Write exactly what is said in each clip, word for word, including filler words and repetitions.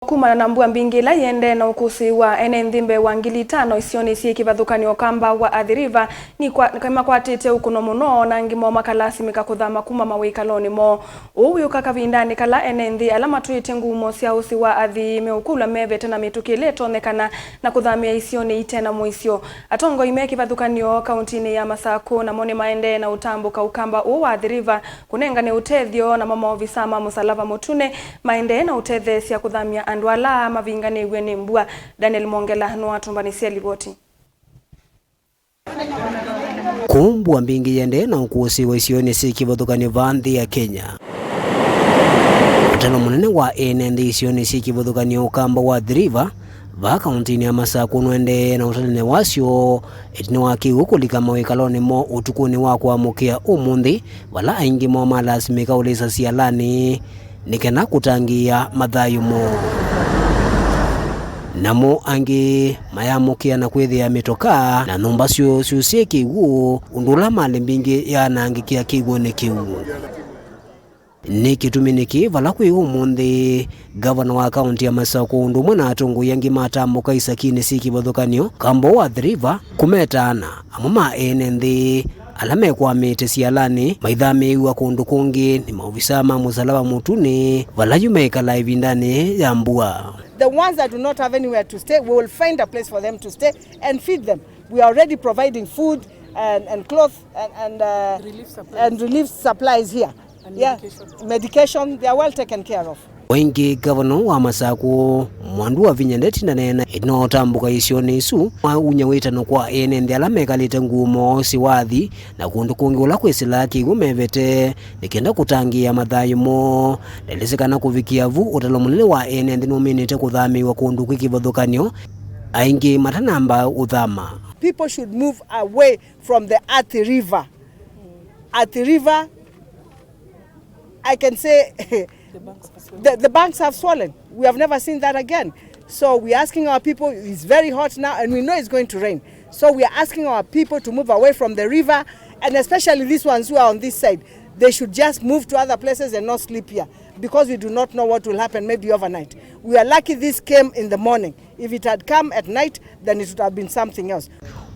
Kumana na mbua mbingĩ ĩla ĩendee na ũkũsĩ wa ene nthĩ mbee wa ngili itano isionĩ syĩ kĩvathũkany'o Ũkamba wa Athi River, nĩkwa-, nĩmakwatĩte ũkũno mũno, na angĩ moo makalasimĩka kũthama kuma mawĩkalonĩ moo. Ũu wĩũka kavindanĩ kala ene nthĩ ala matwĩĩte ngumo sya ũsĩ wa Athi meũkũlw'a mevete na mĩtũkĩ ĩla ĩtonyekana na kũthamĩa isionĩ ite na mũisyo. Atongoi me kĩvathũkany'o kauntinĩ ya Masakũ namo nĩmaendee na ũtambũka Ũkamba ũũ wa Athi River kũnengane ũtethyo, namo maovisa ma Mũsalava Mũtune maendee na ũtetheesya kũthamya andũ ala mavinganĩw'e nĩ mbua. Daniel Mwongela nũatũmbanĩsya livoti. Kũu mbua mbingĩ yĩendee na ũkũsĩ wa isionĩ syĩ kĩvathũkany'o vaa nthĩ ya Kenya. Ũtalo mũnene wa ene nthĩ isionĩ syĩ kĩvathũkany'o Ũkamba wa Athi River vaa kauntinĩ ya Masakũ nũendee na ũtalĩne wasyo ĩtina wa kĩw'ũ kũlika mawĩkalonĩ moo ũtukũnĩ wa kũamũkĩa ũmũnthĩ, vala aingĩ moo malasimĩka ũlĩsa sialanĩ nĩ kenda kũtangĩĩa mathayũ moo. Namo angĩ mayamũkĩa na kwĩthĩa mĩtokaa na nyũmba syoo syusĩe kĩw'ũ, ũndũ ũla malĩ mbingĩ yaanangĩkĩa kĩw'ũnĩ kĩu. Nĩ kĩtumi nĩkĩ vala kwĩ ũmũnthĩ, ngavana wa kaunti ya Masakũ ũndũ ũmwe na atongoi angĩ matambũka isakinĩ syĩ kĩvathũkany'o Ũkamba wa Athi River kũmetaana amwe ma ene nthĩ ala mekwamĩte sialanĩ maithamĩĩw'a kũndũ kũngĩ nĩ maovisa ma Mũsalava Mũtune vala yu mekala ĩvindanĩ ya mbua. The ones that do not have anywhere to stay, we will find a place for them to stay and feed them. We are already providing food and, and cloth and, and, uh, relief supplies. And relief supplies here. And yeah, medication. Medication, they are well taken care of. Waingĩ, ngavana wa Masakũ, Mwandu wa Vinya, ndetindanene ĩtina wa ũtambũka isionĩ isu, maunya wĩtano kwa ene nthĩ ala mekalĩte ngumo sya Athi na kũndũ kũngĩ ũla kwĩsĩlaa kĩw'ũ mevete nĩ kenda kũtangĩĩa mathayũ moo. Ndelĩsĩ kana kũvikĩa vu, ũtalo mũnene wa ene nthĩ nũminĩte kũthamĩĩw'a kũndũ kwĩ kĩvathũkany'o, aingĩ matanamba ũthama. People should move away from the Athi River. Athi River, I can say, the, the banks have swollen. We have never seen that again. So we are asking our people, it's very hot now and we know it's going to rain. So we are asking our people to move away from the river, and especially these ones who are on this side, they should just move to other places and not sleep here, because we do not know what will happen maybe overnight. We are lucky this came in the morning. If it had come at night, then it would have been something else.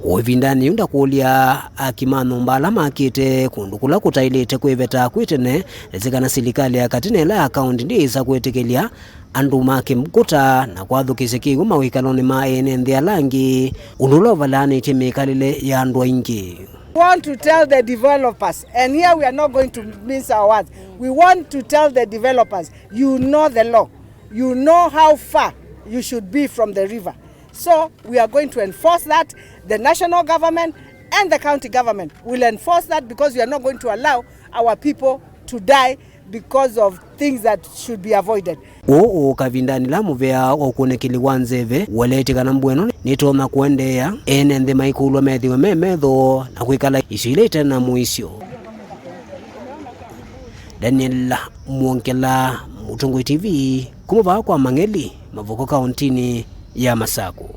O ĩvindanĩ yĩu ndakũlya aki ma nyũmba ala makĩte kũndũ kũla kũtaĩlĩte kwĩveta kwĩ tene, nĩsĩ kana silikalĩ ya katĩ na ĩla ya kaũnti ndĩĩsa kwĩtĩkĩlya andũ make ngũta na kwathũkĩsya kĩw'ũ mawĩkalonĩ ma ene nthĩ ala angĩ, ũndũ ũla ũvalaanĩtye mĩkalĩle ya andũ aingĩ. We want to tell the developers, and here we are not going to mince our words. We want to tell the developers, you know the law. You know how far you should be from the river. So we are going to enforce that. The national government and the county government will enforce that, because we are not going to allow our people to die because of things that should be avoided. Ũũ kavindanĩ la mũvea wa ũkunĩkĩli wa nzeve ũeleetye kana mbua ĩno nĩtonya kũendeea, ene nthĩ maikũlw'a methĩwe me metho na kwĩkala isio ila ite na mũisyo. Daniel Mwongela, Mũtongoi T V, kuma vaa kwa Mang'eli, Mavoko, kauntinĩ ya Masakũ.